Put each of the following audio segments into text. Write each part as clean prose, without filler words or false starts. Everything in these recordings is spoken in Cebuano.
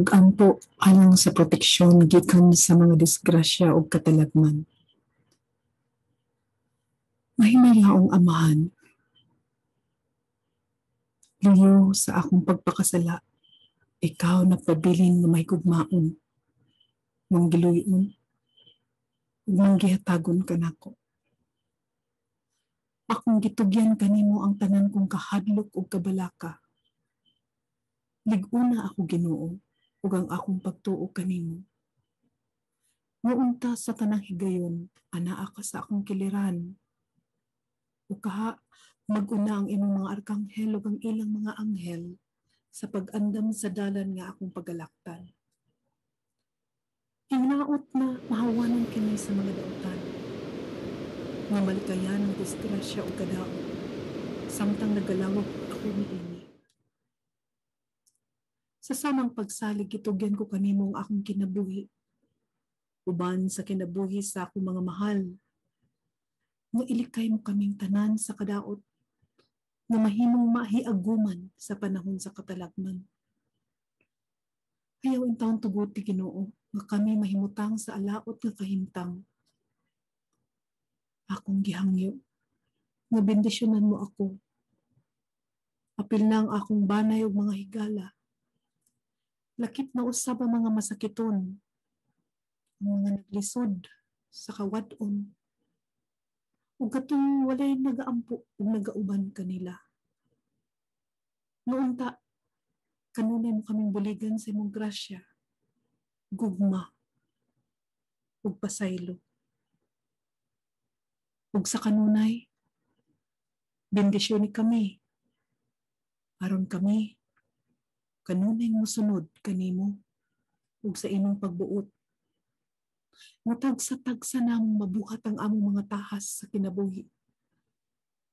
Ug ampo alang sa proteksyon gikan sa mga disgrasya ug katalagman. Mahimayaong Amahan, luyo sa akong pagpakasala, ikaw nagpabilin nga mahigugmaon, manggiluyon, ug manggihatagon kanako. Akong gitugyan kanimo ang tanan kong kahadlok ug kabalaka. Lig-una ako, Ginoo, ug ang akong pagtuo kanimo. Nga unta sa tanang higayon, anaa ka sa akong kiliran. O kaha mag-una ang imong mga arkanghel ug ang ilang mga anghel sa pag-andam sa dalan nga akong pagalaktan. Hinaot na mahawanan kini sa mga dautan, nga malikayan ang disgrasya ug kadaot, samtang nagalawag ako niini. Sa samang pagsalig, gitugyan ko kanimo ang akong kinabuhi, uban sa kinabuhi sa akong mga mahal, nga ilikay mo kaming tanan sa kadaot, nga mahimong mahiaguman sa panahon sa katalagman. Ayaw intawon tuguti, Ginoo, nga kami mahimutang sa alaot nga kahimtang. Akong gihangyo nga bendisyonan mo ako, apil na ang akong banay ug mga higala. Lakip na usab ang mga masakiton, ang mga naglisod sa kawad-on, ug katong walay nagaampo ug nagauban kanila. Nga unta, kanunay mo kaming buligan sa imong grasya, gugma, ug pasaylo. Ug sa kanunay, bendisyoni kami, aron kami kanunay mosunod kanimo ug sa imong pagbuot. Nga tagsa-tagsa namong mabuhat ang among mga tahas sa kinabuhi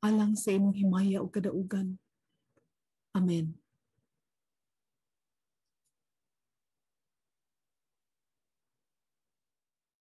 alang sa imong himaya ug kadaugan. Amen.